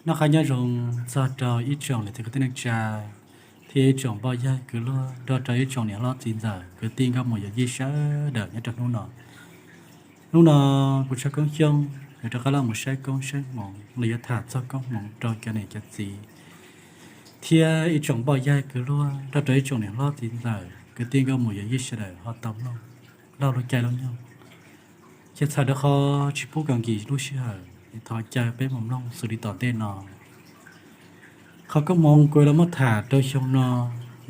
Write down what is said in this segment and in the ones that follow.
Noj qab nyob zoo txog rau ib tsoom niam txiv kwv tij neej tsa thiab ib tsoom npoj yawg kwv luag nrog rau ib tsoom niam hlob txiv ntxawm kwv tij nkauj muam yawm yij sawv daws nyob rau hnub no. Hnub no kuv Tshaj Koob Xyooj yuav rov qab los mus saib koob saib hmoov los yuav tham txog koob hmoov rau cov niam cov txiv thiab ib tsoom npoj yawg kwv luag nrog rau ib tsoom niam hlob txiv ntxawm kwv tij nkauj muam yawm yij sawv daws ho tau mloog laug lub caij lub nyoog. Ces txhawm rau qhov tsis pub kom nkim lub sij hawm es thov caw peb mus mloog xws li tom ntej no. Qhov koob hmoov kuv los muab tham rau xyoo no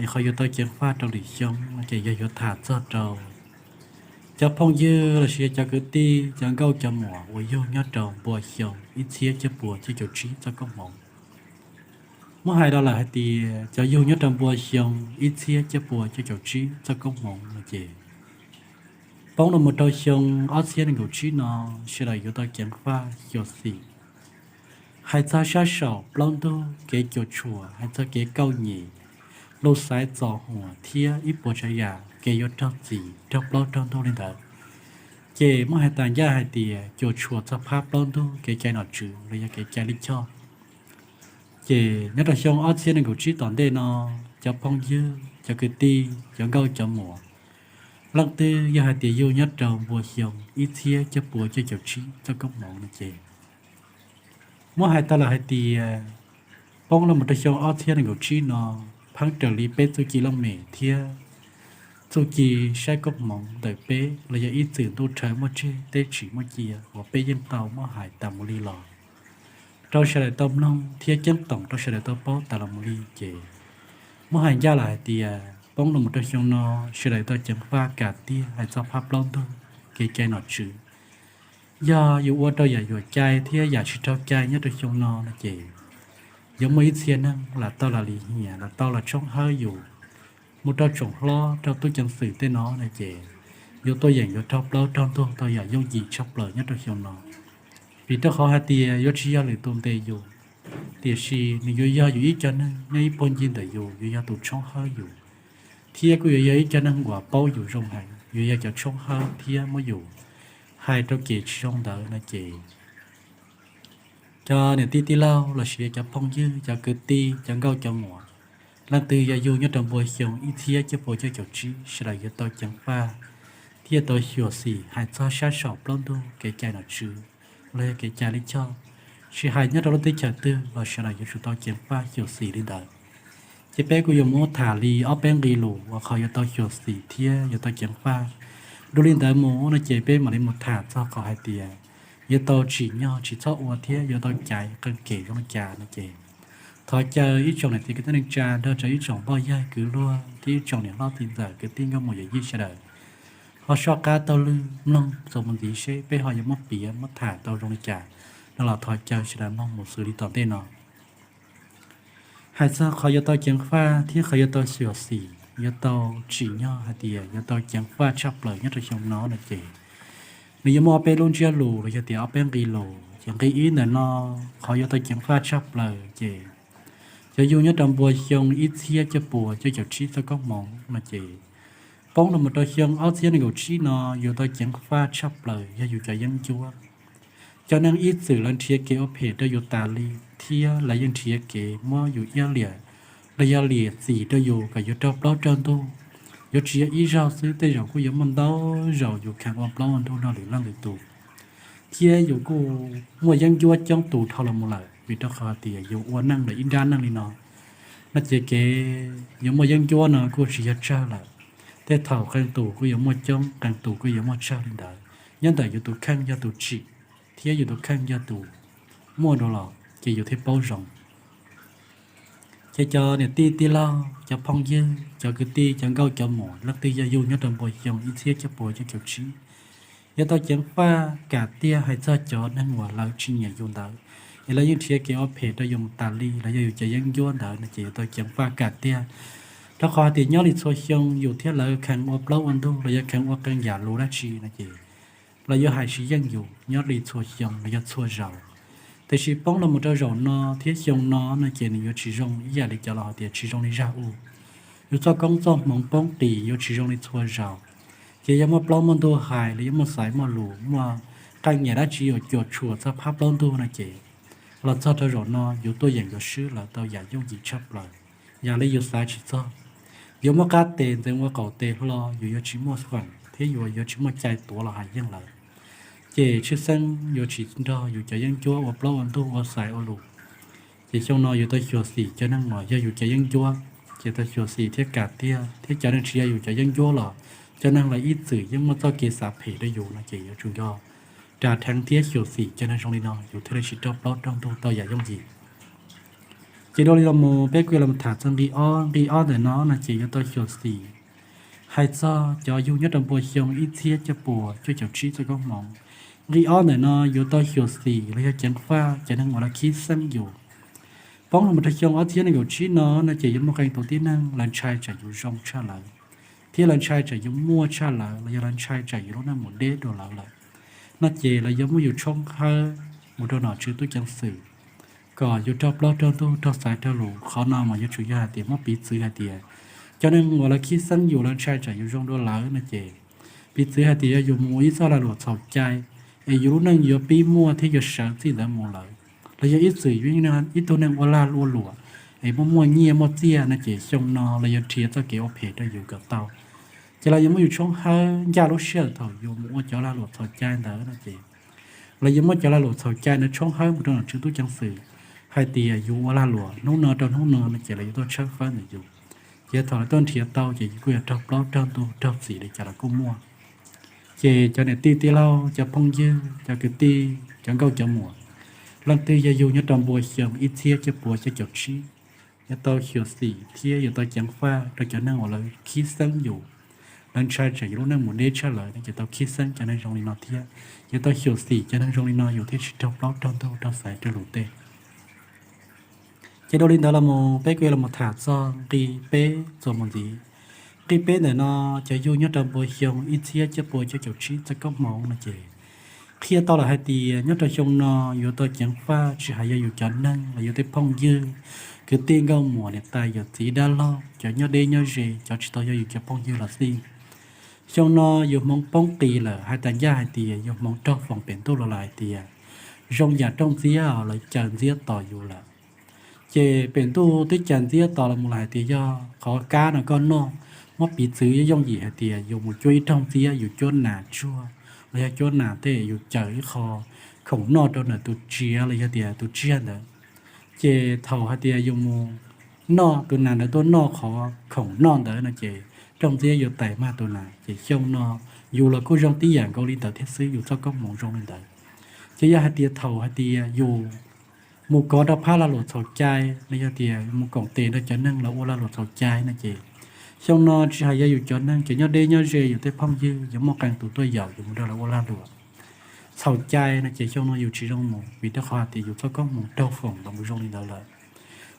es qhov yuav tau ceev faj rau lwm xyoo no ces yog yuav tham txog rau cov phooj ywg los sis yog cov kwv tij cov nkauj cov muam uas yug nyob rau npua xyoo ib txhiab cuaj puas cuaj caum tsib txoj koob hmoov. Muab hais rau lawm hais tias cov yug nyob rau npua xyoo ib txhiab cuaj puas cuaj caum tsib txoj koob hmoov no ces poob los mus rau xyoo ob txhiab nees nkaum tsib no sawv daws yuav tau ceev faj xyuam xim hais txog sab saum plaub ntug kev cuam tshuam, hais txog kev kauj nyem, lus xaiv txom huam thiab ib puas tsav yam kev yuav raug txim raug plaub raug ntug li ntawd. Ces muab hais tas ncaj hais tias cuam tshuam txog phab plaub ntug kev cai nom tswv los yog kev cai lij choj. Ces nyob rau xyoo ob txhiab nees nkaum tsib tom ntej no, cov phooj ywg, cov kwv tij, cov nkauj cov muam, leej twg yog hais tias yug nyob rau npua xyoo ib txhiab cuaj puas cuaj caum tsib txoj koob hmoov no ces muab hais tau lawm hais tias poob los mus rau xyoo ob txhiab nees nkaum tsib no pheej raws li peb txuj ci looj mem thiab txuj ci saib koob hmoov ntawm peb los yog ib txwm ntuj rhawv muaj tseg teb tsis muaj cia uas peb yeej tau muab hais tas mus li los rau sawv daws tau mloog thiab ceeb toom rau sawv daws tau paub tas los mus li ces muab hais ncaj lawm hais tias poob los mus rau xyoo no sawv daws tau ceev faj kam tiag hais txog phab plaub ntug kev cai nom tswv. Yog yus ua rau yam yuam cai thiab yam tsis raug cai nyob rau xyoo no no ces yuav muaj ib txhia neeg lam tau lam lim hiam lam tau lam tshoob hawb yus mus rau tsoom hlob rau tub ceev xwm tej no no ces yus tuaj yeem yuav raug plaub raug ntug tau yam yooj yim tshaj plaws nyob rau xyoo no. Vim rau qhov hais tias yuav tsis yog lwm tus ntes yus, tiam sis nws yuav yog yus ib co neeg nyob ib puag ncig ntawm yus, yuav yog tus tshoob hawb yus, thiab kuj yuav yog ib co neeg uas paub yus zoo heev, yuav yog cov tshoob hawb thiab muab yus hais rau kev tsis zoo ntawd no ces cov niam tij tij laug los sis yog cov phooj ywg, cov kwv tij, cov nkauj cov muam, leej twg yog yug nyob rau npua xyoo ib txhiab cuaj puas cuaj caum tsib sawv daws yuav tau ceev faj thiab yuav tau xyuam xim hais txog sab saum plaub ntug kev cai nom tswv los yog kev cai lij choj. Tsis hais nyob rau lub teb chaws twg los sawv daws yuav tsum tau ceev faj xyuam xim li ntawd. Ces peb kuj yuav muab tham li ob peb nqe lus uas qhov yuav tau xyuam xim thiab yuav tau ceev faj. Dua li ntawd mus no ces peb mam li mus tham txog qhov hais tias yuav tau tsim nyog tsis txhob ua thiab yuav tau caiv qee kem zoo li cas no ces thov caw ib tsoom niam txiv kwv tij neej tsa nrog rau ib tsoom npoj yawg kwv luag thiab ib tsoom niam hlob txiv ntxawm kwv tij nkauj muam yawm yij sawv daws ho soj qab taug lw mloog txuas mus ntxiv seb peb ho yuav muab piav muab tham tau zoo li cas no los thov caw sawv daws mloog mus xws li tom ntej no. Hais txog qhov yuav tau ceev faj thiab qhov yuav tau xyuam xim, yuav tau tsim nyog hais tias yuav tau ceev faj tshaj plaws nyob rau xyoo no no ces nws yuav muaj ob peb lub ntsiab lus los yog tias ob peb nqe lus. Ces nqe ib ntawm no, qhov yuav tau ceev faj tshaj plaws ces cov yug nyob rau npua xyoo ib txhiab cuaj puas cuaj caum tsib txoj koob hmoov no ces poob los mus rau xyoo ob txhiab nees nkaum tsib no yuav tau ceev faj tshaj plaws yog yus cov yeeb ncuab. Cov neeg ib txwm lawv nrhiav kev ua phem rau yus tas li thiab lawv yeej nrhiav kev muab yus iab liam los yog liam txim rau yus kom yus raug plaub raug ntug. Yuav tsis yog ib zaug xwb, tej zaum kuj yuav muaj ntau zaus yus kheev ua plaub ua ntug nrog lwm leej lwm tus, thiab yus kuj muaj yeeb ncuab coob tus dhau los mus lawm, vim rau qhov tias yus ua neej lawm ib nrab neej li no, no ces kev yuav muaj yeeb ncuab no kuj tsis yog tsawg lawm. Tej thaum qee tus kuj yuav muaj coob, qee tus kuj yuav muaj tsawg li ntawd, nyob ntawm yus tus kheej yog tus tsim thiab yus tus kheej yog tus muaj dua los ces yus thiaj paub zoo. Ces cov niam tij tij laug, cov phooj ywg, cov kwv tij, cov nkauj cov muam, leej twg yog yug nyob rau npua xyoo ib txhiab cuaj puas cuaj caum tsib, yuav tau ceev faj kam tiag hais txog cov neeg uas lawv tsis nyiam yus ntawd, es lawv yeej nrhiav kev ua phem rau yus mus tas li los yog yus cov yeeb ncuab ntawd no ces yuav tau ceev faj kam tiag. Rau qhov hais tias nyob li txhua xyoo yus thiab lawv kheev ua plaub ua ntug los yog kheev ua qee yam lus dab tsi no ces lawv yuav hais tsis yeej yus nyob li txhua xyoo los yog txhua zaus. Tiam sis poob los mus rau zaum no thiab xyoo no no ces nws yuav tsis zoo ib yam li cov laus hais tias tsis zoo li zaj u. Yus txoj koob txoj hmoov poob qis yuav tsis zoo li txhua zaus. Ces yog muaj plaub muaj ntug hais los yog muaj xaiv muaj lus muaj qee yam dab tsi uas cuam tshuam txog phab plaub ntug no ces los txog rau zaum no yus tuaj yeem yuav swb lawv tau yam yooj yim tshaj plaws, yam li yus xav tsis txog. Yuav muaj qab tes ntxeev ua qaum tes hlo, yus yuav tsis muaj feem thiab yus yuav tsis muaj cai tuav los hais yeej lawv. Ces tshwj xeeb yuav tsis nrog yus cov yeeb ncuab ua plaub ua ntug ua xaiv ua lus. Ces xyoo no yuav tau xyuam xim cov neeg uas yog yus cov yeeb ncuab, ces tau xyuam xim thiab kam tiag, thiab cov neeg tsis yog yus cov yeeb ncuab los cov neeg lawv ib txwm yeej muaj txoj kev xav phem rau yus no ces yuav tsum nco ras dheev thiab xyuam xim cov neeg zoo li no yus thiaj li tsis raug plaub raug ntug tau yam yooj yim. Ces dua li los mus peb kuj yuav los tham txog nqi ob. Nqi ob ntawm no no ces yuav tau xyuam xim hais txog cov yug nyob rau npua xyoo ib txhiab cuaj puas cuaj caum tsib txoj koob hmoov. Nqi ob ntawm no yuav tau xyuam xim los yog ceev faj cov neeg uas lawv khib xeeb yus. Poob los mus rau xyoo ob txhiab nees nkaum tsib no no ces yuav muaj qee tus tib neeg lawv ntshai tsam yus zoo tshaj lawv, thiab lawv ntshai tsam yus muaj tshaj lawv los yog lawv ntshai tsam yus lub neej mus deb dua lawv lawm, no ces lawv yuav muab yus tshoob hawb mus rau nom tswv tub ceev xwm kom yus raug plaub raug ntug raug xaiv raug lus. Qhov no mas yuav tsum yog hais tias muab piv txwv hais tias cov neeg uas lawv khib xeeb yus lawv ntshai tsam yus zoo dua lawv no ces piv txwv hais tias yog yus mus ua ib txoj lag luam txhaum cai es yus lub neej yuav pib muaj thiab yuav sawv txij ntawd mus lawm, los yog ib txwm yus ib tug neeg ua lag ua luam es muaj muaj nyiaj muaj txiaj no ces xyoo no lawv yuav nrhiav txoj kev ua phem rau yus kom tau. Ces lawv yuav muab yus tshoob hawb ncaj lub sij hawm thaum yus mus ua cov lag luam txhaum cai ntawd no ces lawv yuav muab cov lag luam txhaum cai ntawd tshoob hawb mus rau nom tswv tub ceev xwm hais tias yus ua lag luam hnub no rau hnub no no ces lawv yuav tuaj tshawb fawb ntawm yus. Ces thaum lawv tuaj nrhiav tau ces yus kuj yuav raug plaub raug ntug raug txim li cas los kuj muaj. Ces cov niam tij tij laug, cov phooj ywg, cov kwv tij, cov nkauj cov muam, leej twg yog yug nyob rau npua xyoo ib txhiab cuaj puas cuaj caum tsib, yuav tau xyuam xim thiab yuav tau ceev faj rau cov neeg uas lawv khib xeeb yus, lawv ntshai tsam yus lub neej mus deb tshaj lawv no ces tau khib xeeb cov neeg zoo li no thiab yuav tau xyuam xim cov neeg zoo li no yus thiaj tsis raug plaub raug ntug raug xaiv raug lus tej. Ces dua li ntawd los mus peb kuj yuav los tham txog nqi peb txuas mus ntxiv. Nqi peb ntawm no, cov yug nyob rau npua xyoo ib txhiab cuaj puas cuaj caum tsib txoj koob hmoov no ces qhia tau lawm hais tias nyob rau xyoo no yuav tau ceev faj tsis hais yog yus cov neeg los yus tej phooj ywg, kwv tij nkauj muam niam tais yawm txiv dab laug cov nyob deb nyob ze cov tsis tau yog yus cov phooj ywg los xij. Xyoo no yus hmoov poob qis lawm hais tas ncaj hais tias yus hmoov raug foom pem ntuj los lawm hais tias zoo yam rooj ntxiab lawv caws ntxiab tos yus lawm. Ces pem ntuj twb caws ntxiab tos los mus lawm hais tias yog qhov kab no koj noj, muab piv txwv yooj yim hais tias yus mus cuab ib rooj ntxiab yus cuab nas tsuag los yog cuab nas tej yus caws ib qho khoom noj rau ntawm tus tsiav los yog tias tus tsiaj ntawd. Ces thaum hais tias yus mus noj tus nas ntawd tuaj noj qhov khoom noj ntawd no ces rooj ntxiab yuav tais mag tus nas. Ces xyoo no yus los kuj zoo tib yam nkaus li ntawd thiab xwb, yus txoj koob hmoov zoo li ntawd. Ces yog hais tias thaum hais tias yus mus kov rau phab lag luam txhaum cai los yog tias mus koom tes nrog cov neeg los ua lag luam txhaum cai no ces xyoo no tsis hais yog yus cov neeg, cov nyob deb nyob ze, yus tej phooj ywg yuav muaj qee tus tuaj yaum yus mus nrog lawv ua lag luam txhaum cai no ces xyoo no yus tsis zoo mus vim rau qhov hais tias yus txoj koob hmoov raug foom los mus zoo li ntawd lawm.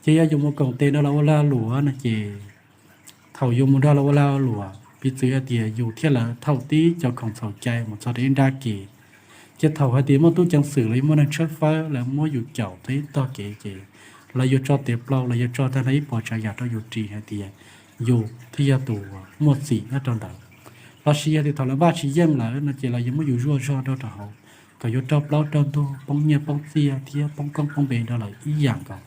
Ces yog yus mus koom tes nrog lawv ua lag luam no ces thaum yus mus nrog lawv ua lag luam piv txwv hais tias yus thiab lawv thauj tib cov khoom txhaum cai mus txog rau ib nrab ke, ces thaum hais tias muaj tub ceev xwm los yog muaj neeg tshawb fawb lawv muab yus caum tau ib tog kev ces lawv yuav tso tes plaub los yog tso tag nrho ib puas tsav yam rau yus ris hais tias yus thiaj yog tus muaj txim nyob rau ntawd. Los sis yog tias thaum lawv npaj tsis yeej lawm no ces lawv yuav muab yus zuaj zog rau rau hauv kom yuav raug plaub raug ntug poob nyiaj poob txiaj thiab poob koob poob npe nrog lawv ib yam nkaus.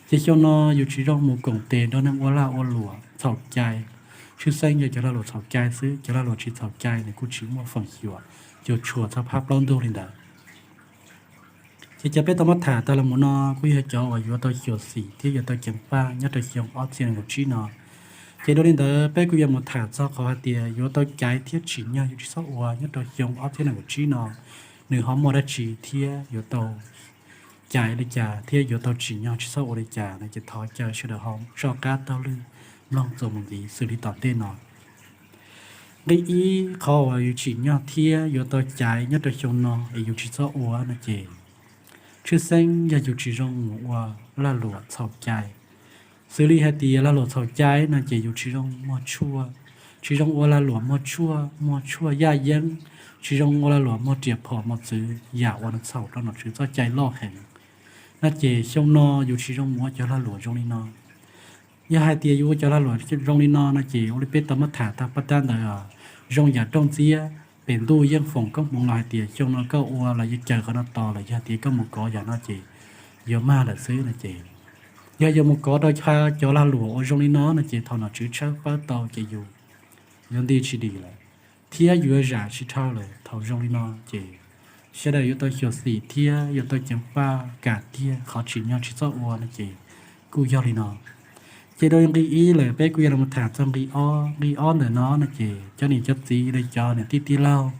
Ces xyoo no yus tsis zoo mus koom tes nrog neeg ua lag ua luam txhaum cai. Tshwj xeeb yog cov lag luam txhaum cai xwb, cov lag luam tsis txhaum cai nws kuj tsis muaj feem xyuam cuam tshuam txog phab plaub ntug li ntawd. Ces cov peb tau muab tham tag los mus no kuj yog cov uas yuav tau xyuam xim thiab yuav tau ceev faj nyob rau xyoo ob txhiab nees nkaum tsib no. Ces dua li ntawd peb kuj yuav mus tham txog qhov hais tias yuav tau caiv thiab tsim nyog yus tsis txhob ua nyob rau xyoo ob txhiab nees nkaum tsib no, nws ho muaj dab tsi thiab yuav tau caiv li cas thiab yuav tau tsim nyog tsis txhob ua li cas no ces thov caw sawv daws ho soj qab taug lw mloog txuas mus ntxiv xws li tom ntej no. Nqi ib, qhov uas yus tsim nyog thiab yuav tau caiv nyob rau xyoo no es yus tsis txhob ua no ces tshwj xeeb yog yus tsis zoo mus ua lag luam txhaum cai. Xws li hais tias lag luam txhaum cai no ces yus tsis zoo muag tshuaj, tsis zoo ua lag luam muag tshuaj, muag tshuaj yaj yeeb, tsis zoo ua lag luam muag riam phom mos txwv yam uas nws txhaum rau nom tswv txoj cai loj heev. No ces xyoo no yus tsis zoo mus ua cov lag luam zoo li no. Yog hais tias yus ua cov lag luam zoo li no no ces ua li peb tau muab tham tag pab tab ntawd, zoo yam rooj ntxiab pem ntuj yeej foom koob hmoov los hais tias xyoo no koj ua los yuav caws qhov no tos los yog tias koj mus kov yam no ces yuav mag lawm xwb no ces, yog yuav mus kov rau cov lag luam uas zoo li no no ces thaum nom tswv tshawb fawb tau ces yus yuav nti tsis dim lawm, thiab yus yuav zam tsis dhau lawm. Thaum zoo li no ces sawv daws yuav tau xyuam xim thiab yuav tau ceev faj kam tiag qhov tsim nyog tsis txhob ua no ces kuj yog li no. Ces rau nqi ib lawm peb kuj yuav los tham txog nqi ob. Nqi ob ntawm no no ces cov niam cov txiv los cov niam tij tij laug,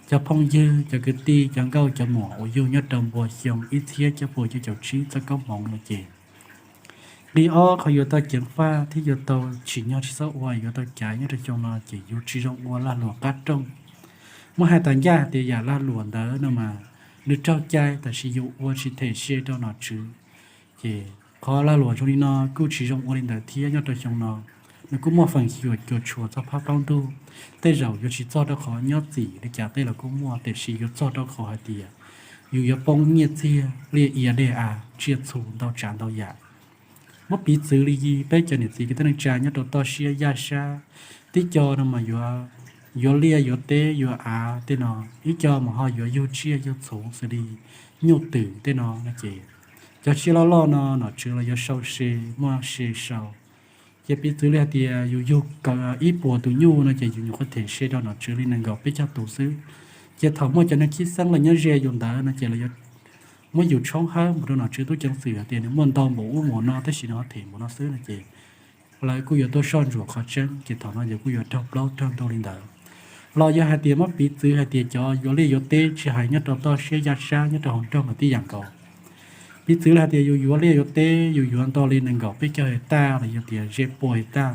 cov phooj ywg, cov kwv tij, cov nkauj cov muam uas yug nyob rau npua xyoo ib txhiab cuaj puas cuaj caum tsib txoj koob hmoov no ces, nqi ob qhov yuav tau ceev faj thiab yuav tau tsim nyog tsis txhob ua yuav tau caiv nyob rau xyoo no ces yus tsis zoo ua lag luam qab rooj. Muab hais tas ncaj hais tias yam lag luam ntawd no mas nws raug cai tab sis yus ua tsis them se rau nom tswv, ces qhov lag luam zoo li no kuj tsis zoo ua li ntawd thiab nyob rau xyoo no. Nws kuj muaj feem xyuam cuam tshuam txog phab plaub ntug, tej zaum yuav tsis txog rau qhov nyob txim li cas tej los kuj muaj tiam sis yuav txog rau qhov hais tias yus yuav poob nyiaj txiag liaj ia dej av tsiaj txhu ntau tsav ntau yam. Muab piv txwv li peb cov niam txiv kwv tij neej tsa nyob rau toj siab yaj sab, tib co no mas yuav liaj yuav teb yuav av tej no, ib co mas ho yuav yug tsiaj yug txhu xws li nyuj twm tej no no ces, cov tsiaj loj loj no nom tswv los yuav sau se, muaj se sau. Ces piv txwv li hais tias yus yug ib puas tus nyuj no ces yus nyuam qhuav them se rau nom tswv li nees nkaum peb caug tus xwb. Ces thaum muaj cov neeg khib xeeb los nyob ze yus ntawd no ces muab yus tshoob hawb mus rau nom tswv tub ceev xwm hais tias nws muaj ntau npaum ub npaum no tab sis nws ho them npaum no xwb no ces lawv kuj yuav tuaj soj ntsuam qhov tseeb ces thaum no yus kuj yuav raug plaub raug ntug li ntawd. Los yog hais tias muab piv txwv hais tias cov yuav liaj yuav teb tsis hais nyob rau toj siab yaj sab nyob rau hauv nroog los tib yam nkaus. Piv txwv li hais tias yus yuav liaj yuav teb yus yuav ntau li nees nkaum peb caug hais taj los yog tias ze pua hais taj.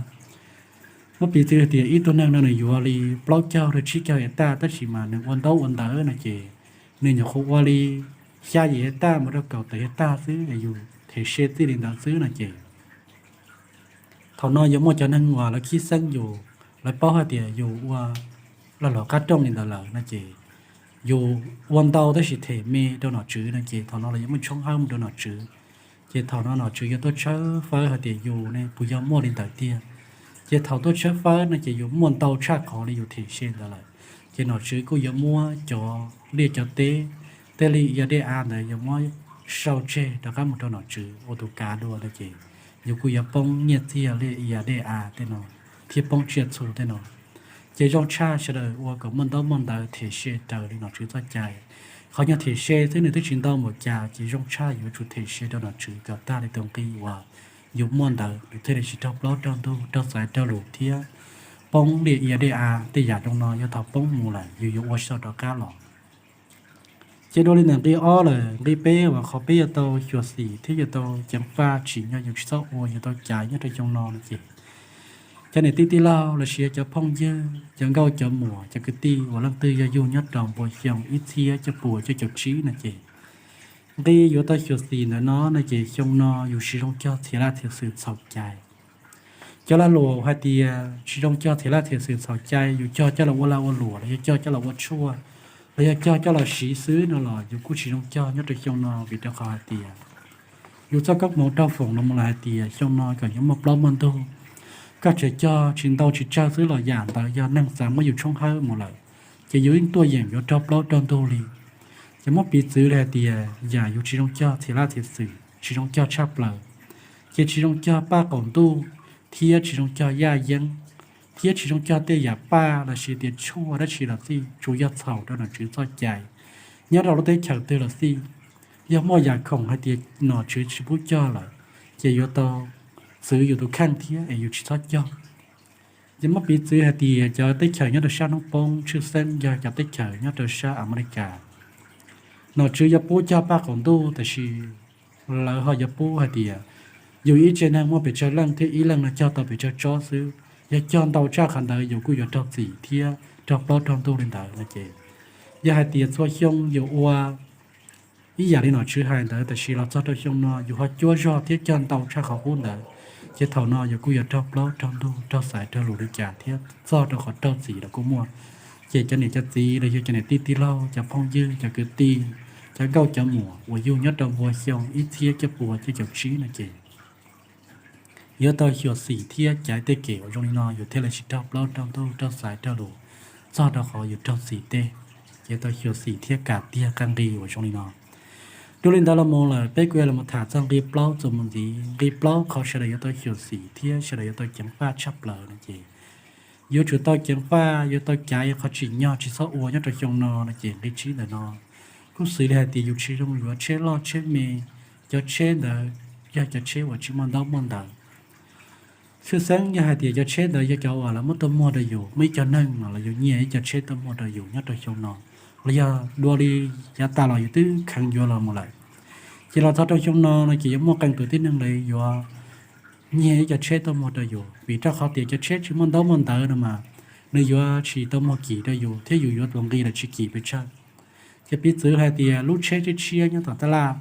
Muab piv txwv hais tias ib tug neeg no nws yuav li plaub caug rau tsib caug hais taj tab sis mas nws ua ntaub ua ntawv no ces nws nyuam qhuav ua li xya yim hais taj mus rau kaum tawm hais taj xwb es yus them se txij li ntawd xwb no ces thaum no yuav muaj cov neeg uas lawv khib xeeb yus, lawv paub hais tias yus ua lag luam qab rooj li ntawd lawm no ces yus ua ntau tab sis them me rau nom tswv no ces thaum no los yuav muaj tshoob hawb mus rau nom tswv. Ces thaum no nom tswv yuav tuaj tshawb fawb hais tias yus ne puas yog muaj li ntawd tiag. Ces thaum tuaj tshawb fawb no ces yus muaj ntau tshaj qhov li yus them se ntawd lawm. Ces nom tswv kuj yuav muab cov liaj cov teb, tej li ia dej av ntawd yuav muab sau tseg rov qab mus rau nom tswv ua tus kav dua no ces yus kuj yuav poob nyiaj txiag liaj ia dej av tej no thiab poob tsiaj txhu tej no. Ces zoo tshaj sawv daws ua kom muaj ntaub muaj ntawv them se raws li nom tswv txoj cai. Qhov nyuag them se xwb nws twb tsis ntau npaum cas ces zoo tshaj yuav tsum them se rau nom tswv kom tag li tus nqi uas yus muaj ntawd nws thiaj li tsis raug plaub raug ntug raug xaiv raug lus thiab poob liaj ia dej av tej yam zoo no yog thaum poob mus lawm yus yuav ua tsis tau rov qab los. Ces dua li ntawm nqi ob lawm, nqi peb uas qhov peb yuav tau xyuam xim thiab yuav tau ceev faj tsim nyog yus tsis txhob ua yuav tau caiv nyob rau xyoo no no ces cov niam tij tij laug los sis yog cov phooj ywg cov nkauj cov muam cov kwv tij uas leej twg yog yug nyob rau npua xyoo ib txhiab cuaj puas cuaj caum tsib no ces nqi yuav tau xyuam xim ntawm no no ces xyoo no yus tsis zoo cog txhiam laj txhiam xwm txhaum cai. Cov lag luam hais tias tsis zoo cog txhiam laj txhiam xwm txhaum cai yus cog coj los ua lag ua luam los yog cog coj los ua tshuaj los yog cog coj los siv xwb no los yus kuj tsis zoo cog nyob rau xyoo no vim rau qhov hais tias yus txoj koob hmoov raug foom los mus lawm hais tias xyoo no kom yuav muaj plaub muaj ntug, koj tseem cog tsis ntau tsis tsawg xwb los yam ntawd yog neeg xav muab yus tshoob hawb mus lawm, ces yus yeej tuaj yeem yuav raug plaub raug ntug li. Ces muab piv txwv li hais tias yam yus tsis zoo cog txhiam laj txhiam xwm tsis zoo cog tshaj plaws, ces tsis zoo cog paj qaum ntuj, thiab tsis zoo cog yaj yeeb, thiab tsis zoo cog tej yam paj los sis tias tshuaj dab tsi los xij tsuas yog txhaum rau nom tswv txoj cai. Nyob rau lub teb chaws twg los xij, yog muaj yam khoom hais tias nom tswv tsis pub cog lawm, ces yuav tau txwv yus tus kheej thiab es yus tsis txhob cog. Ces muab piv txwv hais tias cov teb chaws nyob rau sab hnub poob tshwj xeeb yog cov teb chaws nyob rau sab Amelikas, nom tswv yuav pub cog paj qaum ntuj tab sis lawv ho yuav pub hais tias yus ib tsev neeg muaj pes tsawg leej thiab ib leeg no cog tau pes tsawg tsob xwb, yog cog ntau tshaj qhov ntawd yus kuj yuav raug txim thiab raug plaub raug ntug li ntawd no ces yog hais tias txhua xyoo yus ua ib yam li nom tswv hais ntawd tab sis los txog rau xyoo no yus ho cuab zog thiab cog ntau tshaj qhov qub ntawd, ces thaum no yus kuj yuav raug plaub raug ntug raug xaiv raug lus li cas thiab txog rau qhov raug txim los kuj muaj. Ces cov niam cov txiv los yog cov niam tij tij laug cov phooj ywg cov kwv tij, cov nkauj cov muam uas yug nyob rau npua xyoo ib txhiab cuaj puas cuaj caum tsib no ces yuav tau xyuam xim thiab caiv tej kev uas zoo li no yus thiaj li tsis raug plaub raug ntug raug xaiv raug lus txog rau qhov yus raug txim tej. Ces tau xyuam xim thiab kam tiag qee nqi uas zoo li no. Dua li ntawd los mus lawm, peb kuj yuav los tham txog nqi plaub txuas mus ntxiv. Nqi plaub qhov sawv daws yuav tau xyuam xim thiab sawv daws yuav tau ceev faj tshaj plaws no ces yuav tsum tau ceev faj, yuav tau cav qhov tsim nyog tsis txhob ua nyob rau xyoo no no ces nqi tsib ntawm no kuj xws li hais tias yus tsis zoo yuav tsheb loj tsheb me, cov tsheb ntawd yog cov tsheb uas tsis muaj ntaub muaj ntawv. Tshwj xeeb yog hais tias cov tsheb ntawd yog cov uas lawv muab tuaj muag rau yus, muaj ib co neeg no los yus nyiag ib co tsheb tuaj muag rau yus nyob rau xyoo no, los yog dua li yav tas los yus twb kheev yuav los mus lawm. Ces los txog rau xyoo no no ces yuav muaj qee tus tib neeg li yuav nyiag ib co tsheb tuaj muag rau yus, vim rau qhov tias cov tsheb tsis muaj ntaub muaj ntawv no mas nws yuav tsis tau muag kim rau yus thiab yus yuav tus nqi los tsis kim pes tsawg. Ces piv txwv hais tias lub tsheb tshiab tshiab nyob tom taj laj,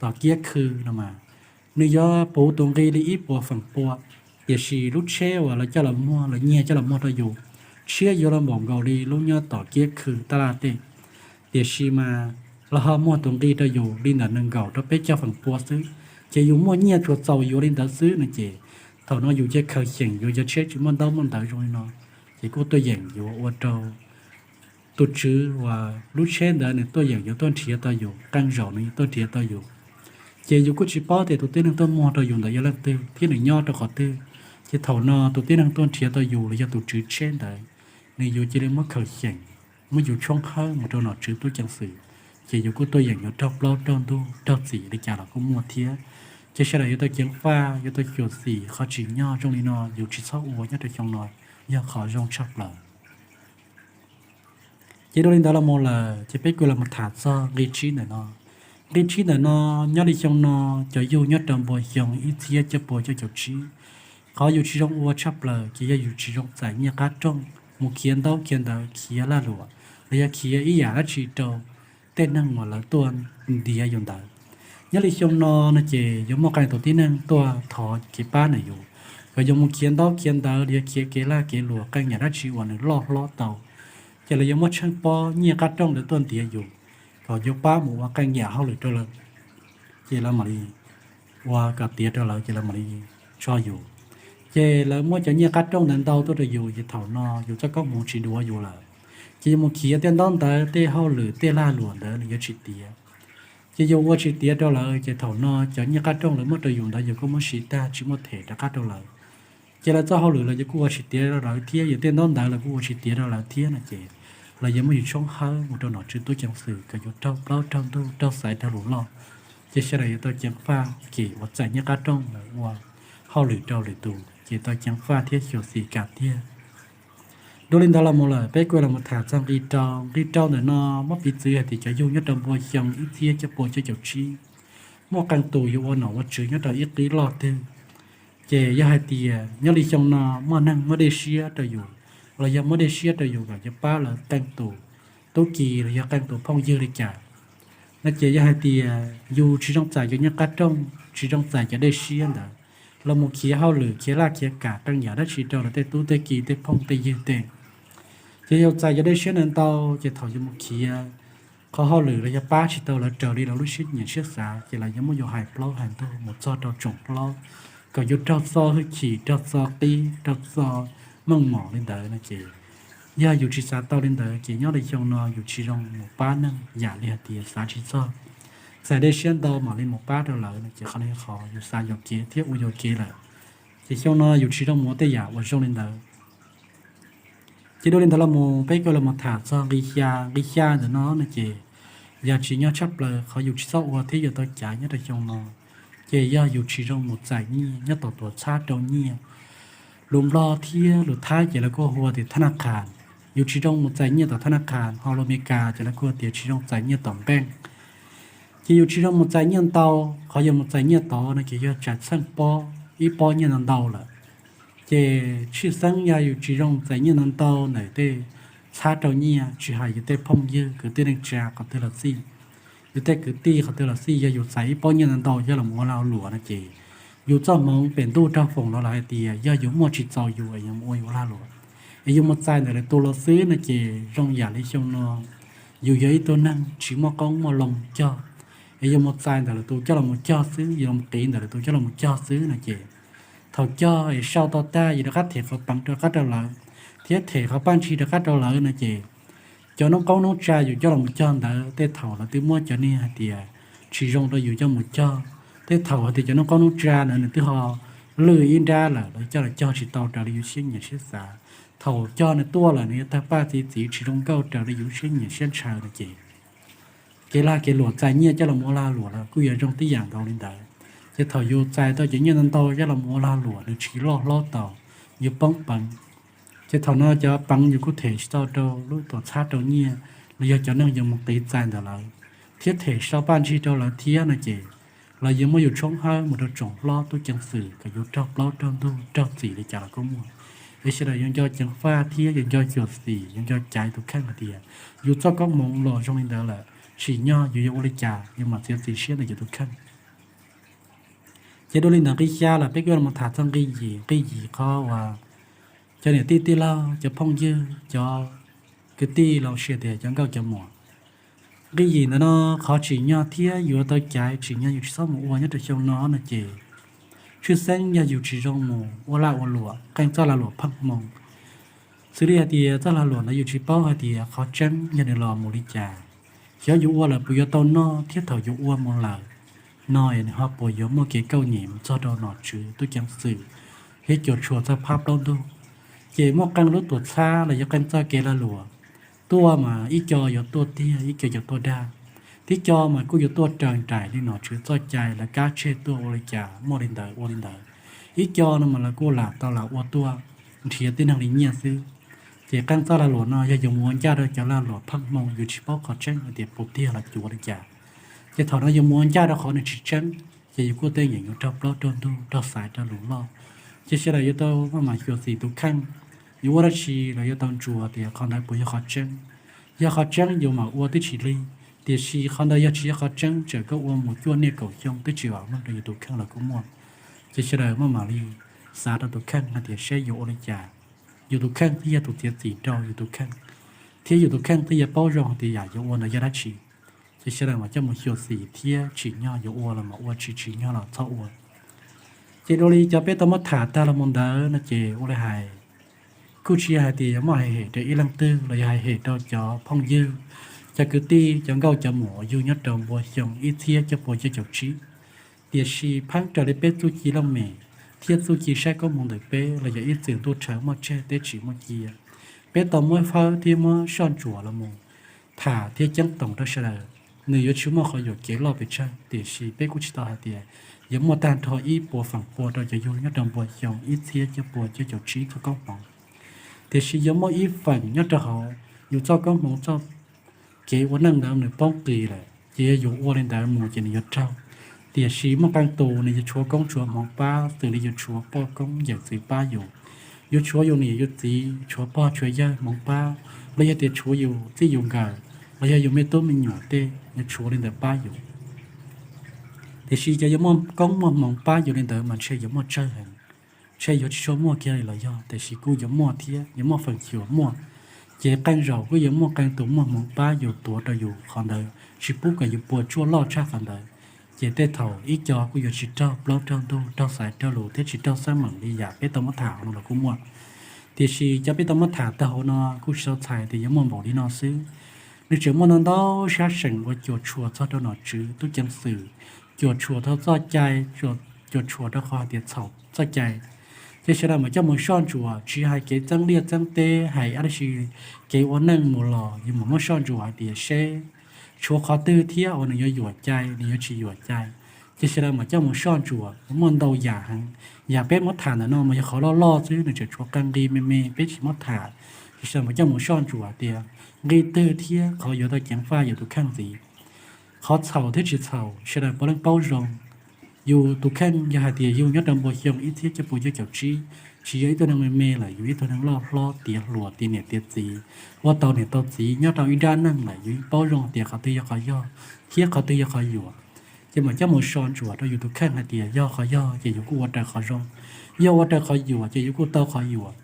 tom kiab khw no mas nws yuav puv tus nqi li ib puas feem pua, tiam sis lub tsheb uas lawv coj los muag, lawv nyiag coj los muag rau yus tshiab yuav los npaum nkaus li lub nyob tom kiab khw taj laj tej, tiam sis mas lawv ho muag tus nqi rau yus li ntawm nees nkaum rau peb caug feem pua xwb. Ces yus muaj nyiaj tsuas txaus yuav li ntawd xwb no ces thaum no yus cia khaws xyeem yuav cov tsheb tsis muaj ntaub muaj ntawv zoo li no, ces kuj tuaj yeem yuav ua rau tus tswv uas lub tsheb ntawd nws tuaj yeem yuav tuaj nrhiav tau yus, qee zaum nws yuav tuaj nrhiav tau yus. Ces yus kuj tsis paub tias tus tib neeg tuaj muag rau yus ntawd yog leej twg thiab nws nyob rau qhov twg. Ces thaum no tus tib neeg tuaj nrhiav tau yus los yog tus tswv tsheb ntawd, nws yuav cia li muab khaws xyeem, muab yus tshoob hawb mus rau nom tswv tub ceev xwm, ces yus kuj tuaj yeem yuav raug plaub raug ntug raug txim li cas los kuj muaj thiab. Ces sawv daws yuav tau ceev faj, yuav tau xyuam xim qhov tsim nyog zoo li no yus tsis txhob ua nyob rau xyoo no, yog qhov zoo tshaj plaws. Ces dua li ntawd los mus lawm ces peb kuj los tham txog nqi tsib ntawm no. Nqi tsib ntawm no, nyob li xyoo no, cov yug nyob rau npua xyoo ib txhiab cuaj pua cuaj caum tsib, qhov yus tsis zoo ua tshaj plaws ces yog yus tsis zoo txais nyiaj qab rooj mus khiav ntaub khiav ntawv, khiav lag luam, los yog khiav ib yam dab tsi rau tej neeg uas lawv tuaj ntiav yus ntawd. Nyob li xyoo no no ces yuav muaj qee tus tib neeg tuaj thov kev pab ntawm yus, kom yus mus khiav ntaub khiav ntawv los yog khiav kev lag kev luam, qee yam dab tsi uas nws loj hlob tau, ces lawv yuav muab tsheej pob nyiaj qab rooj ntawd tuaj ntiav yus, kom yus pab mus ua qee yam hauj lwm rau lawv, ces lawv mam li ua kom tiav rau lawv ces lawv mam li tso yus. Ces lawv muab cov nyiaj qab rooj ntawd ntau tuaj rau yus ces thaum no yus txoj koob hmoov tsis duav yus lawm, ces yus mus khiav tej ntaub ntawv, tej hauj lwm, tej lag luam ntawd nws yuav tsis tiav. Ces yus ua tsis tiav rau lawv ces thaum no cov nyiaj qab rooj lawv muab rau yus ntawd yus kuj muab siv tag tsis muaj them rov qab rau lawv. Ces lawv txoj hauj lwm los yus kuj ua tsis tiav rau lawv thiab, yus tej ntaub ntawv lawv kuj ua tsis tiav rau lawv thiab no ces lawv yuav muab yus tshoob hawb mus rau nom tswv tub ceev xwm kom yus raug plaub raug ntug raug xaiv raug lus loj. Ces sawv daws yuav tau ceev faj kev uas txais nyiaj qab rooj los ua hauj lwm rau lwm tus ces tau ceev faj thiab xyuam xim kam tiag. Dua li ntawd los mus lawm peb kuj los tham txog nqi rau. Nqi rau ntawm no muab piv txwv hais tias cov yug nyob rau npua xyoo ib txhiab cuaj pua cuaj caum tsib, muaj qee tus yuav ua nom ua tswv nyob rau ib qib loj twg. Ces yog hais tias nyob li xyoo no muaj neeg muab dej siab rau yus, los yog muab dej siab rau yus kom yus pab lawv qee tus tub ki los yog qee tus phooj ywg li cas no ces yog hais tias yus tsis zoo txais cov nyiaj qab rooj, tsis zoo txais cov dej siab ntawd los mus khiav hauj lwm khiav laj khiav kam qee yam dab tsi rau lawv tej tub tej ki tej phooj tej ywg tej, ces yus txais cov dej siab ntawd ntau ces thaum yus mus khiav qhov hauj lwm los yog pab tsis tau lawv raws li lawv lub siab nyiam siab xav ces lawv yuav muab yus hais plaub hais ntug mus txog rau tsoom hlob, kom yus raug txo hwj chim, raug txo qib, raug txo meej mom li ntawd no ces yog yus tsis xav tau li ntawd ces nyob li xyoo no yus tsis zoo mus pab neeg yam li hais tias xav tsis txog, txais dej siab ntau mam li mus pab rau lawv no ces qhov no qhov yus xav yuam kev thiab ua yuam kev lawm. Ces xyoo no yus tsis zoo mus ua tej yam uas zoo li ntawd. Ces dua li ntawd los mus peb kuj los tham txog nqi xya. Nqi xya ntawm no no ces yog tsim nyog tshaj plaws qhov yus tsis txhob ua thiab yuav tau cav nyob rau xyoo no, ces yog yus tsis zoo mus txais nyiaj nyob tom tuam txhab rau nyiaj. Lus Nplog thiab lus Thaib ces lawv kuj hu ua tias thab naj khas. Yus tsis zoo mus txais nyiaj tom thab naj khas, ho lus Amelikas ces lawv kuj hu tias tsis zoo txais nyiaj tom npeej. Ces yus tsis zoo mus txais nyiaj ntau, qhov yog mus txais nyiaj tod no ces yog tsam txheej pob, ib pob nyiaj ntau ntau lawm. Ces tshwj xeeb yog yus tsis zoo txais nyiaj ntau ntau ntawm tej txhab rau nyiaj, tsis hais yus tej phooj ywg kwv tij neej tsa qhov twg los xij, yus tej kwv tij qhov twg los xij, yog yus txais ib pob nyiaj ntau ntau coj los ua lag luam no ces yus txoj hmoov pem ntuj raug foom los lawm hais tias yog yus muaj tsis txaus yus es yus mus ua yus lag luam, es yus mus txais ntawm lwm tus los xwb no ces zoo yam li xyoo no yus yog ib tug neeg tsis muaj qoob muaj loo cog, es yus mus txais ntawm lwm tus coj los mus cog xwb, yus los qiv ntawm lwm tus coj los mus cog xwb no ces thaum cog es sau tau tag yus rov qab them qhov peev rov qab rau lawv, thiab them qhov paj ntsig rov qab rau lawv no ces cov noob qoob noob tsa yus coj los mus cog ntawd tej thaum lawv twb muab cov niag hais tias tsis zoo rau yus coj mus cog. Tej thaum hais tias cov noj qoob noj tsa ntawd nws twb ho lwj ib nrab lawm, lawv coj los cog tsis tau raws li yus siab nyiam siab xav. Thaum cog nws tuaj lawm nws yuav tawg paj txi txiv tsis zoo nkauj raws li yus siab nyiam siab ntshaw no ces kev lag kev luam txais nyiaj coj los ua lag luam los kuj yuav zoo tib yam nkaus li ntawd. Ces thaum yus txais tau cov nyiaj ntau ntau coj los ua lag luam nws tsis loj hlob tau, yus poob peev. Ces thaum no cov peev yus kuj them tsis tau rau lub tuam txhab rau nyiaj los yog cov neeg yuav mus qiv txais ntawm lawv, thiab them tsis tau paj ntsig rau lawv thiab no ces lawv yuav muab yus tshoob hawb mus rau tsoom hlob tub ceev xwm kom yus raug plaub raug ntug raug txim li cas los kuj muaj. Es sawv daws yuav nco ceev faj thiab yuav nco xyuam xim, yuav nco caiv tus kheej hais tias yus txoj koob hmoov los zoo li ntawd lawm, tsim nyog yus yuav ua li cas yus mam txiav txim siab ntawm yus tus kheej. Ces dua li ntawd nqi xya los peb kuj yuav los tham txog nqi yim, nqi yim qhov uas cov niam tij tij laug, cov phooj ywg, cov kwv tij los sis tias cov nkauj cov muam. Nqi yim ntawm no qhov tsim nyog thiab yuav tau caiv tsim nyog yus tsis txhob mus ua nyob rau xyoo no no ces tshwj xeeb yog yus tsis zoo mus ua lag ua luam, qee txoj lag luam pheej hmoo. Xws li hais tias txoj lag luam ntawd yus tsis paub hais tias qhov tseeb yog nws los mus li cas, xyov yus ua lawm puas yuav tau noj thiab thaum yus ua mus lawm no es nws ho puas yuav muaj kev kauj nyem mus txog rau nom tswv tub ceev xwm thiab cuam tshuam txog phab plaub ntug. Ces muaj qee lub tuam txhab los yog qee txoj kev lag luam tuaj mas ib co yuav tuaj tiag, ib co yuav tuaj dag. Tib co mas kuj yuav tuaj raws nraim li nom tswv txoj cai lawv kab tseg tuaj ua li cas muaj li ntawd ua li ntawd. Ib co no mas lawv kuj lam tau lam ua tuaj nrhiav tib neeg li nyiaj xwb. Ces qee txoj lag luam no yog yus mus ua ncaj rau cov lag luam pheej hmoo yus tsis paub qhov tseeb hais tias puas tiag los cuav li cas. Ces thaum no yus mus ua ncaj rau qhov nws tsis tseeb ces yus kuj tej yeem yuav raug plaub raug ntug raug xaiv raug lus loj. Ces sawv daws yuav tau maj mam xyuam xim tus kheej, yus ua dab tsi los yuav tau ntsuas tias qhov ntawd puas yog qhov tseeb. Yog qhov tseeb yus mam ua twb tsis lig, tiam sis qhov ntawd yog tsis yog qhov tseeb txawm koj ua mus cuaj niaj kaum xyoo twb tsis vam meej rau yus tus kheej los kuj muaj. Ces sawv daws maj mam li xav rau tus kheej hais tias seb yuav ua li cas, yus tus kheej thiaj yog tus txiav txim rau yus tus kheej, thiab yus tus kheej thiaj yuav paub zoo hais tias yam yuav ua ntawd yog dab tsi. Ces sawv daws mam coj mus xyuam xim thiab tsim nyog yuav ua los mam ua, tsis tsim nyog los txhob ua. Ces dua li cov peb tau muab tham tag los mus ntawd no ces ua li hais kuj tsis yog hais tias yuav muaj hais hem rau ib leej twg los yog hais hem rau cov phooj ywg, cov kwv tij, cov nkauj cov muam uas yug nyob rau npua xyoo ib txhiab cuaj pua cuaj caum tsib. Tiam sis pheeb raws li peb txuj ci looj mem thiab txuj ci saib koob hmoov ntawm peb los yog ib txwm ntuj rhawv muaj tseg teb tsis muaj cia, peb tau muab fawb thiab muab soj ntsuam los mus tham thiab ceeb toom rau sawv daws, nws yuav tsis muaj qhov yuam kev loj pes tsawg. Tiam sis peb kuj tsis tau hais tias yuav muaj tag nrho ib puas feem pua rau cov yug nyob rau npua xyoo ib txhiab cuaj pua cuaj caum tsib txoj koob hmoov. Tiam sis yuav muaj ib feem nyob rau hauv yus txoj koob hmoov, txoj kev ua neej ntawd nws poob qis lawm, ces yog yus ua li ntawd mus ces nws yuav raug. Tiam sis muaj qee tus nws yuav tshuav koob tshuav hmoov pab, xws li yus tshuav poj koob yawm txwv pab yus, yus tshuav yus niam yus txiv, tshuav pog tshuav yawg hmoov pab, los yog tias tshuav yus txij yus nkawm, los yog yus me tub me nyuam tej yuav tshuav li ntawd pab yus. Tiam sis cov yuav muaj koob muaj hmoov pab yus li ntawd mas ntshe yuav muaj tsawg heev, ntshe yuav tsis tshua muaj kiag li los yog, tiam sis kuj yuav muaj thiab yuav muaj feem xyuam muaj. Ces qee zaum kuj yuav muaj qee tus muaj hmoov pab yus tuav rau yus qhov ntawd tsis pub kom yus puas tsuaj loj tshaj qhov ntawd. Ces tej thaum ib co kuj yuav tsis raug plaub raug ntug, raug xaiv raug lus thiab tsis raug xab meem li yam peb tau muab tham hauv no los kuj muaj. Tiam sis cov peb tau muab tham tag hauv no kuj tsis tau txhais tias yuav muaj npaum li no xwb. Nws tseem muaj ntau ntau sab seem uas cuam tshuam txog rau nom tswv tub ceev xwm, cuam tshuam rau txoj cai, cuam tshuam rau qhov hais tias txhaum txoj cai. Ces sawv daws mam coj mus soj ntsuam, tsis hais kev txeeb liaj txeeb teb, hais dab tsi, kev ua neej mus los yus mam muab soj ntsuam hais tias seb tshuav qhov twg thiab uas nws yuav yuam cai, nws yuav tsis yuam cai. Ces sawv daws mam coj mus soj ntsuam, muaj ntau yam heev. Yam peb muab tham ntawm no mas yog qhov loj loj xwb, nws tseem tshuav qee nqi me me peb tsis muab tham. Ces sawv daws mam coj mus soj ntsuam tias nqi twg thiab qhov yuav tau ceev faj yus tus kheej ntxiv. Qhov txhaum thiab tsis txhaum sawv daws puav leej paub zoo. Yus tus kheej yog hais tias yug nyob rau npua xyoo ib txhiab cuaj pua cuaj caum tsib, tsis yog ib tug neeg me me lawm, yus ib tug neeg loj hlob tiav hluas tiav niam tiav txiv, ua tau niam tau txiv nyob rau ib nrab neeg lawm, yus yeej paub zoo tias qhov twg yog qhov yog thiab qhov twg yog qhov yuam. Ces mam coj mus soj ntsuam rau yus tus kheej hais tias yog qhov yog ces yus kuj ua raws qhov zoo, yog ua raws qhov yuam ces yus kuj tau qhov yuam.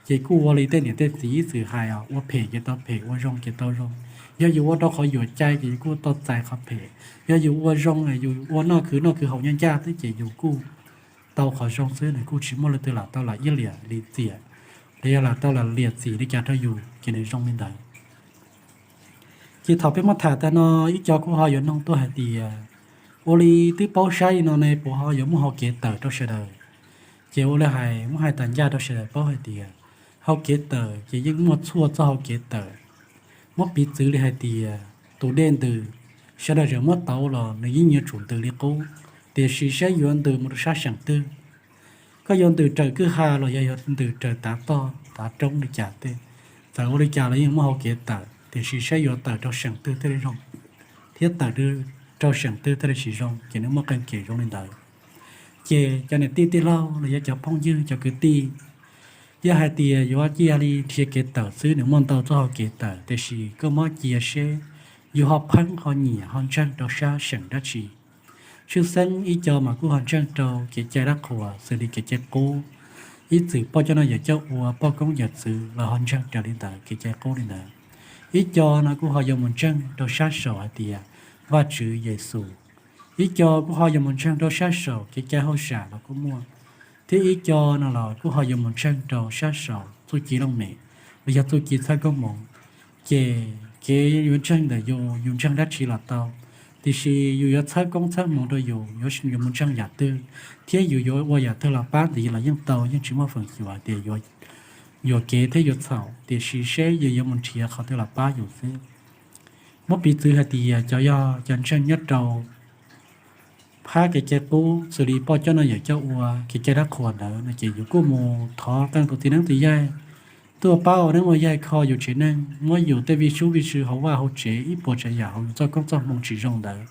Ces kuj ua li tej niam tej txiv ib txwm hais, ua phem ces tau phem, ua zoo ces tau zoo. Yog yus ua rau qhov yuam cai ces yus kuj tau txais qhov phem. Yog yus ua zoo, yus ua noj khwv noj khwv haus ncaj ncaj xwb ces yus kuj tau qhov zoo xwb, nws kuj tsis muaj leej twg lam tau lam iab liam li txiam, los yog lam tau lam liam txim li cas rau yus ces nws zoo li ntawd. Ces thaum peb muab tham tag no, ib co kuj ho yuav nug tuaj hais tias Ua li twb paub saib li no ne, puas ho yuav muaj hau kev tawm rau sawv daws? Ces ua li hais muab hais tas ncaj rau sawv daws paub hais tias hau kev tawm ces yeej muaj txhua txoj hau kev tawm. Muab piv txwv li hais tias tus dej ntws, sawv daws tseem muab tauv los nws yeej yuav tsum ntws li qub, tiam sis saib yuav ntws mus rau sab seem twg. Koj yuav ntws raws kwj ha los yog yuav ntws raws tav toj tav roob li cas tej, txawm ua li cas los yeej muaj hau kev tawm, tiam sis saib yuav tawm rau seem twg thiaj li zoo, thiab tawm rau seem twg thiaj li tsis zoo, ces nws muaj qee kev zoo li ntawd. Ces cov niam tij tij laug los yog cov phooj ywg cov kwv tij, yog hais tias yuav cia li nrhiav kev tawm xwb nws muaj ntau txoj hau kev tawm, tiam sis koj muab cia seb yus ho pheeb ho nyiam ho ntseeg rau sab seem dab tsi. Tshwj xeeb ib co mas kuj ho ntseeg rau kev cai dab qhuas xws li kev cai qub, ib txwm poj coj noj yawm coj ua, poj koob yawm txwv los ho ntseeg raws li ntawd kev cai qub li ntawd. Ib co no kuj ho yuav mus ntseeg rau sab saum hais tias Vajtswv Yexus. Ib co kuj ho yuav mus ntseeg rau sab saum kev cai hauj sam los kuj muaj, thiab ib co no los kuj ho yuav mus ntseeg rau sab saum txuj ci looj mem los yog txuj ci txhawb koob hmoov. Ces kev yuav ntseeg ntawm yus, yus ntseeg dab tsi los tau, tiam sis yus yuav txhawb koob txhawb hmoov rau yus, yuav mus ntseeg yam twg thiab yus yuav ua yam twg los pab ntxiv los yeej tau, yeej tsis muaj feem xyuam hais tias yuam kev thiab yuav txhaum, tiam sis seb yus yuav mus nrhiav qhov twg los pab yus xwb. Muab piv txwv hais tias cov yog cov ntseeg nyob rau phab kev cai qub xws li poj coj noj yawm coj ua, kev cai dab qhuas ntawd no ces yus kuj mus thov qee tus txiv neeb txiv yaig tuaj pab ua neeb ua yaig kho yus tsev neeg, muab yus tej vij sub vij sw hauv vaj hauv tsev, ib puas tsav yam hauv yus txoj koob txoj hmoov tsis zoo ntawd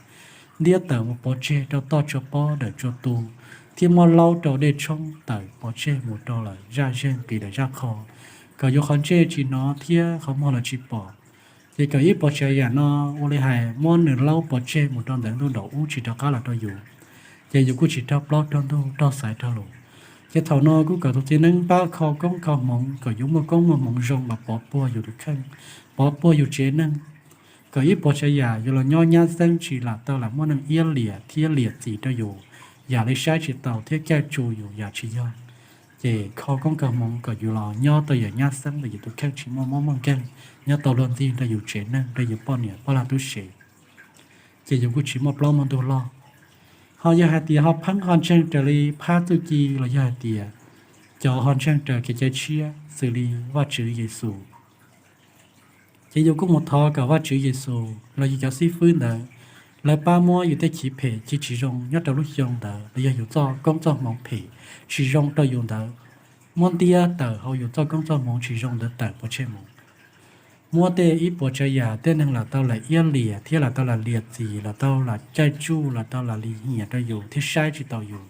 ntiab tawm mus pov tseg rau toj tsua pob dawm tsua tu, thiab muab laub rau dej tshoob tawm pov tseg mus rau lawm zaj zeeg qis lawm zaj qho, kom yus qhov ntsej tsis hnov thiab qhov muag los tsis pom. Ces kom ib puas tsav yam no ua li hais muab nws laub pov tseg mus rau ntawm ntuj nraum ub tsis rov qab los rau yus, ces yus kuj tsis raug plaub raug ntug raug xaiv raug lus. Ces thaum no kuj kom tus txiv neeb pab kho koob kho hmoov kom yus muaj koob muaj hmoov zoo los pov puag yus tus kheej, pov puag yus tsev neeg, kom ib puas tsav yam yus los nyob nyab xeeb tsis lam tau lam muaj neeg iab liam thiab liam txim rau yus, yam li saib tsis taus thiab caij tsu yus yam tsis yog. Ces kho koob kho hmoov kom yus los nyob tau yam nyab xeeb ntawm yus tus kheej tsis muaj mob muaj nkeeg, nyob tau luag ntxig rau yus tsev neeg rau yus poj niam poj lag tub se, ces yus kuj tsis muaj plaub muaj ntug loj. Ho yog hais tias ho pheeb ho ntseeg raws li phab txuj ci los yog hais tias cov ho ntseeg raws kev cai tshiab xws li Vajtswv Yexus, ces yus kuj mus thov kom Vajtswv Yexus los yus cov xib fwb ntawd, lawv pab muab yus tej chiv phem chiv tsis zoo nyob rau lub xyoo ntawd los yog yus txoj koob txoj hmoov phem tsis zoo rau yus ntawd, muab ntiab tawm hauv yus txoj koob txoj hmoov tsis zoo ntawd tawm pov tseg mus. Muab tej ib puas tsav yam tej neeg lam tau lam iab liam thiab lam tau lam liam txim, lam tau lam caij tsuj, lam tau lam lim hiam rau yus thiab saib tsis taus yus,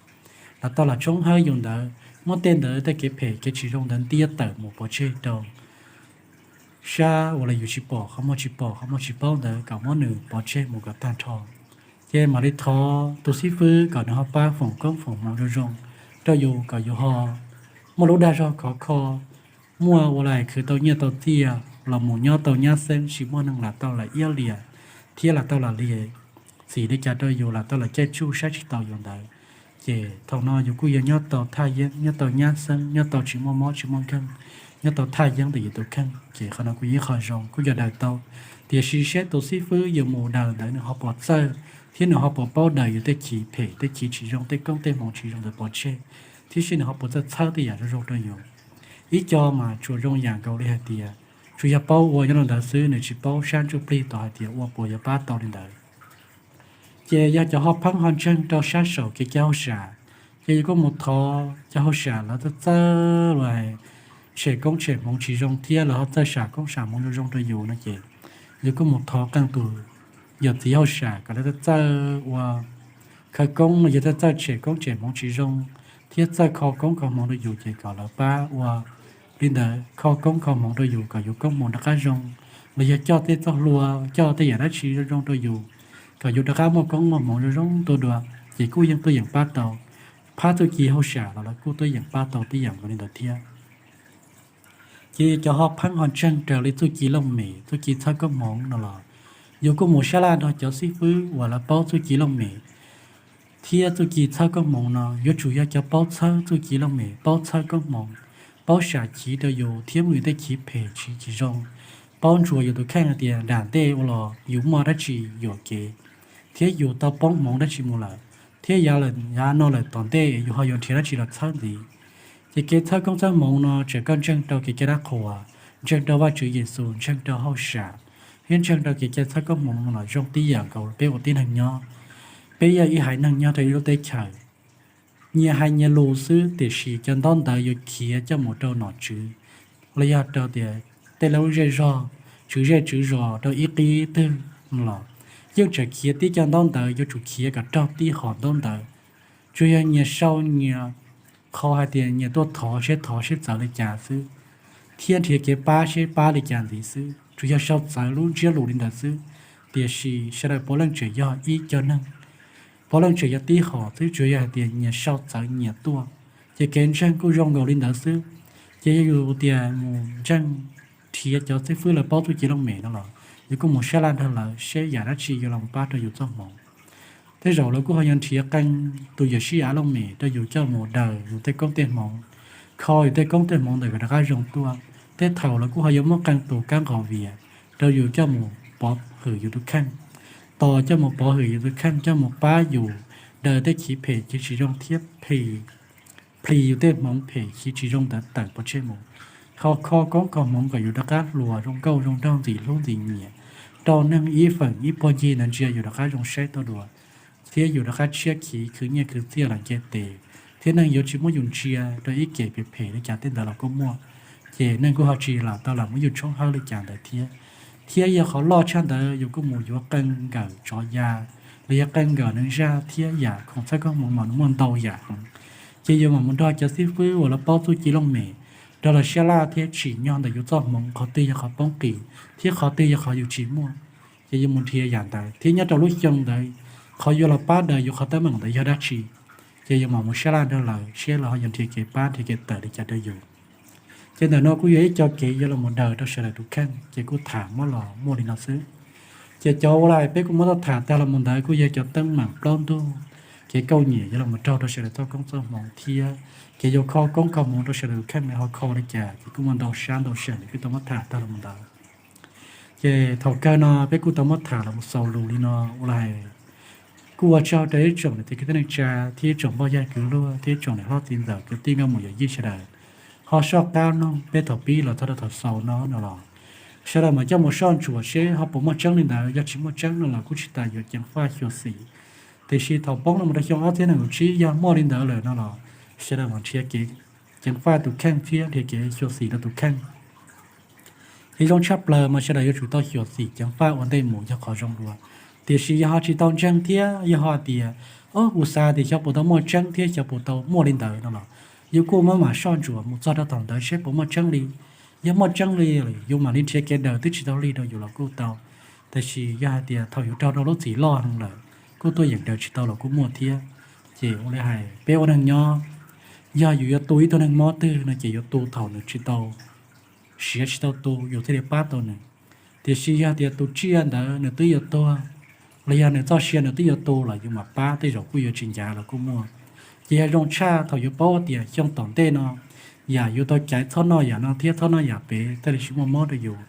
lam tau lam tshoob hawb yus ntawd, muab tej ntawd tej kev phem kev tsis zoo ntawd ntiab tawm mus pov tseg rau sab uas los yus tsis pom, qhov muag tsis pom, qhov muag tsis paub ntawd kom muab nws pov tseg mus kom tag nrho. Ces mam li thov tus xib fwb kom nws ho pab foom koob foom hmoov zoo zoo rau yus kom yus ho muaj lub dag zog khov kho, muaj ua li khwv tau nyiaj tau txiaj los mus nyob tau nyab xeeb tsis muaj neeg lam tau lam iab liam thiab lam tau lam liam txim li cas rau yus, lam tau lam caij tsuj saib tsis taus yus ntawd. Ces thaum no yus kuj yuav nyob tau thaj yeeb, nyob tau nyab xeeb, nyob tau tsis muaj mob tsis muaj nkeeg, nyob tau thaj yeeb ntawm yus tus kheej. Ces qhov no kuj yog ib qho zoo kuj yog daws tau. Tiam sis seb tus xib fwb yus mus daws ntawd nws ho puas txawj thiab nws ho puas paub daws yus tej chiv phem tej chiv tsis zoo tej koob tej hmoov tsis zoo ntawd pov tseg, thiab seb nws ho puas txawj txhawb tej yam zoo zoo rau yus. Ib co mas tsuas zoo yam nkaus li hais tias tsuas yog paub ua nyob rau ntawd xwb, nws tsis paub sab ntsuj plig tod hais tias ua puas yuav pab tau li ntawd. Ces yog cov ho pheeb ho ntseeg rau sab saum kev cai hauj sam, ces yus kuj mus thov cov hauj sam lawv txawj txawj los tshem koob tshem hmoov tsis zoo thiab lawv ho txawj sam koob sam hmoov zoo zoo rau yus no ces yus kuj mus thov qee tus yawm txiv hauj sam kom lawv txawj txawj ua khawv koob no, yog txawj txawj tshem koob tshem hmoov tsis zoo thiab txawj kho koob kho hmoov rau yus ces kom lawv pab ua li ntawd, kho koob kho hmoov rau yus kom yus koob hmoov rov qab zoo, los yog coj tej txoj hlua, coj tej yam dab tsi zoo zoo rau yus, kom yus rov qab muaj koob muaj hmoov zoo zoo tuaj dua, ces kuj yeej tuaj yeem pab tau. Phab txuj ci hauj sam los lawv kuj tuaj yeem pab tau tib yam nkaus li ntawd thiab. Ces cov ho pheeb ho ntseeg raws li txuj ci looj mem txuj ci txhawb koob hmoov no los, yus kuj mus sab laj nrog cov xib fwb uas lawv paub txuj ci looj mem thiab txuj ci txhawb koob hmoov no, yuav tsum yog cov paub txhawb txuj ci looj mem paub txhawb koob hmoov, paub sam chiv rau yus thiab muab yus tej chiv phem chiv tsis zoo, paub ntsuas yus tus kheej hais tias nram ntej ua los yus muaj dab tsi yuam kev, thiab yus tau poob hmoov dab tsi mus lawm, thiab yav no lawm tom ntej yus ho yuav nrhiav dab tsi los txhawb ntxiv. Ces kev txhawb koob txhawb hmoov no tseem koj ntseeg rau kev cai dab qhuas, ntseeg rau Vajtswv Yexus, ntseeg rau hauj sam, thiab ntseeg rau kev cai txhawb koob hmoov no los zoo tib yam nkaus peb ua tib neeg nyob. Peb yog ib haiv neeg nyob rau ib lub teb chaws, nyias hais nyias lus xwb, tiam sis cov ntaub ntawv yuav khiav coj mus rau nom tswv los yog rau tias tej lub zej zog, tswv zej tswv zos rau ib qib twg los yeej tseem khiav tib cov ntaub ntawv, yuav tsum khiav kom raug tib hom ntaub ntawv. Tsuas yog nyias sau nyias qhau hais tias nyias tuaj thov seb thov seb txawv li cas xwb, thiab nrhiav kev pab seb pab li cas ntxiv xwb, tsuas yog sau txawv lub ntsiab lus li ntawd xwb. Tiam sis sawv daws puav leej tseem yog ib co neeg, puav leej tseem yog tib hom xwb, tsuas yog hais tias nyias sau txawv nyias tuaj, ces kev ntseeg kuj zoo nkaus li ntawd xwb. Ces yog yus tias mus ntseeg, nrhiav cov xib fwb lawv paub txuj ci looj mem no los yus kuj mus sab laj nrog lawv seb yam dab tsi yuav los pab rau yus txoj hmoov. Tej zaum lawv kuj ho yuav nrhiav qee tus yuam sij av looj mem rau yus coj mus daws yus tej koob tej hmoov, kho yus tej koob tej hmoov ntawm kom rov qab zoo tuaj. Tej thaum lawv kuj ho yuav muab qee tus kab nqos vias rau yus coj mus pov hwm yus tus kheej, tos coj mus pov hwm yus tus kheej, coj mus pab yus daws tej chiv phem chiv tsis zoo thiab plhis yus tej hmoov phem chiv tsis zoo ntawd tawm pov tseg mus. Ho kho koob kho hmoov kom yus rov qab hluas zoo nkauj zoo nraug ntxim hlub ntxim nyiam rau neeg ib feem ib puag ncig ntawd ntsia yus rov qab zoo saib tuaj dua, thiab yus rov qab tshiab khiv khwv nyiaj khwv txiaj los nce tes, thiab neeg yuav tsis muab yus ntsia rau ib kem phem phem li cas tej ntawd los kuj muaj. Ces neeg kuj ho tsis lam tau lam muab yus tshoob hawb li cas ntawd thiab. Thiab yog qhov loj tshaj ntawd yus kuj mus yuav qee nkawm tsov ya los yog qee nkawm neeg zaj thiab yam khoom txhawb koob hmoov mas nws muaj ntau yam heev. Ces yus mam mus nrog cov xib fwb uas lawv paub txuj ci looj mem rau los sab laj thiab tsim nyog ntawm yus txoj hmoov qhov twg yog qhov poob qis thiab qhov twg yog qhov yus tsis muaj. Ces yus mus nrhiav yam ntawd thiab nyob rau lub xyoo ntawd qhov yuav los pab daws yus qhov teeb meem ntawd yog dab tsi. Ces yus mam mus sab laj nrog lawv seb lawv ho yuav nrhiav kev pab nrhiav kev tawm li cas rau yus. Ces ntawm no kuj yog ib co kev yuav los mus daws rau sawv daws tus kheej, ces kuj tham muab los muaj li no xwb. Ces cov ua li peb kuj muab tau tham tag los mus ntawd kuj yog cov teeb meem plaub ntug, kev kauj nyiam yuav los mus raug rau sawv daws txoj koob txoj hmoov thiab kev yuav kho koob kho hmoov rau sawv daws tus kheej ho kho li cas, ces kuj muaj ntau sab ntau seem li peb tau muab tham tag los mus ntawd. Ces thaum kawg no peb kuj tau muab tham los mus xaus lus li no ua li hais, kuj ua tsaug rau ib tsoom niam txiv kwv tij neej tsa thiab ib tsoom npoj yaj kwv luag thiab ib tsoom niam hlob txiv ntxawm kwv tij nkauj muam yawm yij sawv daws ho soj qab mloog peb thaum pib los txog rau thaum xaus no no los sawv daws mam coj mus soj ntsuam seb ho puas muaj tseeb li ntawd. Yog tsis muaj tseeb no los kuj tsis tas yuav ceev faj xyuam xim. Tiam sis thaum poob no mus rau xyoo ob txhiab nees nkaum tsib yog muaj li ntawd lawm no los sawv daws mam nrhiav kev ceev faj tus kheej thiab nrhiav kev xyuam xim rau tus kheej. Ces zoo tshaj plaws mas sawv daws yuav tsum tau xyuam xim ceev faj ua ntej mus yog qhov zoo dua. Tiam sis yog ho tsis tau ntseeg thiab yog ho tias, o, kuv xav tias xyov puas tau muaj tseeb thiab xyov puas tau muaj li ntawd no los yus kuj mam mam soj ntsuam mus txog rau thaum ntawd seb puas muaj tseeb li. Yog muaj tseeb li, yus mam li nrhiav kev daws twb tsis tau lig rau yus los kuj tau. Tiam sis yog hais tias thaum yus raug rau lub txim loj heev lawm, kuj tuaj yeem daws tsis tau los kuj muaj thiab. Ces ua li hais peb ua neeg nyob, yog yus yuav tu ib tug neeg mob twg no ces yuav tu thaum nws tsis tau siav tsis tau tu yus thiaj li pab tau nws. Tiam sis yog tias tus tsiaj ntawd nws twb yuav tuag los yog nws txoj sia nws twb yuav tu los yus mam pab tej zaum kuj yuav tsis ncav los kuj muaj. Ces yog zoo tshaj thaum yus paub tias xyoo tom ntej no yam yus tau caiv txhob noj yam no thiab txhob noj yam pem thiaj li tsis muaj mob rau yus.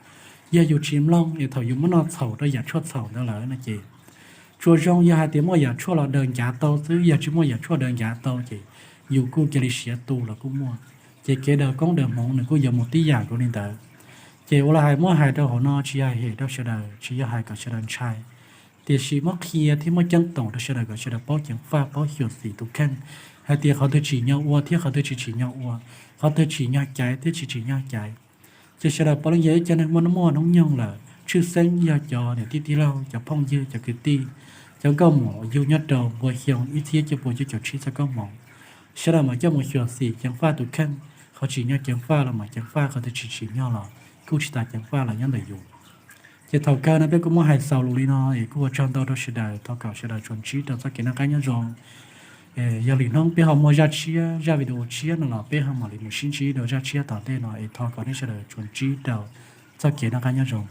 Yog yus tsis mloog es thaum yus muab noj txhaum rau yam tshuaj txhaum ntawd lawm no ces tsuas zoo yog hais tias muaj yam tshuaj los daws ncav tau xwb, yog tsis muaj yam tshuaj daws ncav tau ces yus kuj cia li siav tu los kuj muaj. Ces kev daws koob daws hmoov nws kuj yuav mus tib yam nkaus li ntawd. Ces ua li hais muab hais rau hauv no tsis yog hem rau sawv daws, tsis yog hais kom sawv daws ntshai, tiam sis muab qhia thiab muab ceeb toom rau sawv daws kom sawv daws paub ceev faj paub xyuam xim tus kheej hais tias qhov twg tsim nyog ua thiab qhov twg tsis tsim nyog ua, qhov twg tsim nyog caiv thiab tsis tsim nyog caiv. Ces sawv daws puav leej yog ib co neeg muaj hnub muaj hnub nyoog lawm, tshwj xeeb yog cov niam tij tij laug, cov phooj ywg, cov kwv tij, cov nkauj muam uas yug nyob rau npua xyoo ib txhiab cuaj puas cuaj caum tsib txoj koob hmoov. Sawv daws mam coj mus xyuam xim ceev faj tus kheej, qhov tsim nyog ceev faj los mam ceev faj, qhov twg tsis tsim nyog los kuj tsis tas ceev faj los nyob ntawm yus. Ces thaum kawg no peb kuj muab hais xaus lus li no es kuj ua tsaug ntau rau sawv daws, thov kom sawv daws tsuas ntsib rau txoj kev noj qab nyob zoo. Yog lwm hnub peb ho muaj zaj tshiab zaj video tshiab no los peb ho mam li mus sib ntsib rau zaj tshiab tom ntej no es thov kom nej sawv daws tsuas ntsib rau txoj kev noj qab nyob zoo.